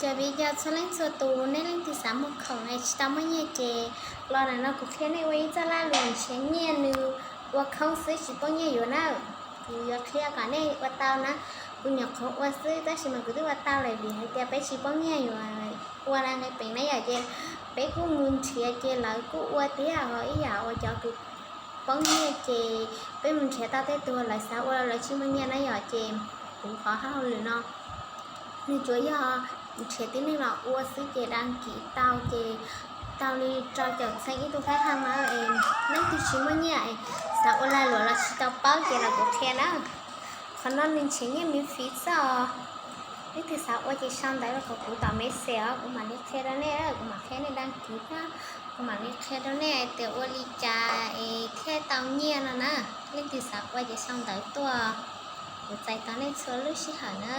Cov viv ncaus txhua leej txhua tus, nej leej twg xav muag khoom es tsis tau muaj nyiaj ces los ntawm no kuv qhia nej ua ib txoj laj lus nrhiav nyiaj, nws ua khoob xwb tsis poob nyiaj yuav na. Kuv yuav qhia kom nej ua tau na. Kuv nyuam qhuav ua xwb tab sis mas kuv twb ua tau lawm vim hais tias peb tsis poob nyiaj yuav ua na, nqe peem na yom. Ces peb kuj mus nrhiav ces lawv kuj ua tiag os, ib yam uas cov kws poob nyiaj ces peb mus nrhiav tau tej tug lawv xav ua los lawv tsis muaj nyiaj na yom. Ces kuv qhov hauj lwm no nws tsuas yog nrhiav tib neeg los ua xwb ces đăng ký tau ces tau li rau caum txheeb ib tug khách hàng na. Leej twg tsis muaj nyiaj es xav ua lag luam los tsis tau paub ces los kuv qhia na. Qhov no nws nrhiav nyiaj miễn phí xwb os. Leej twg xav ua ces sau ntawv los kuv tom message os, kuv mam li qhia rau nej, kuv mam qhia nej đăng ký thiab kuv mam li qhia rau nej hais tias ua li cas es thiaj tau nyiaj no na. Leej twg xav ua ces sau ntawv tuaj, kuv txais tos nej txhua lub sij hawm na.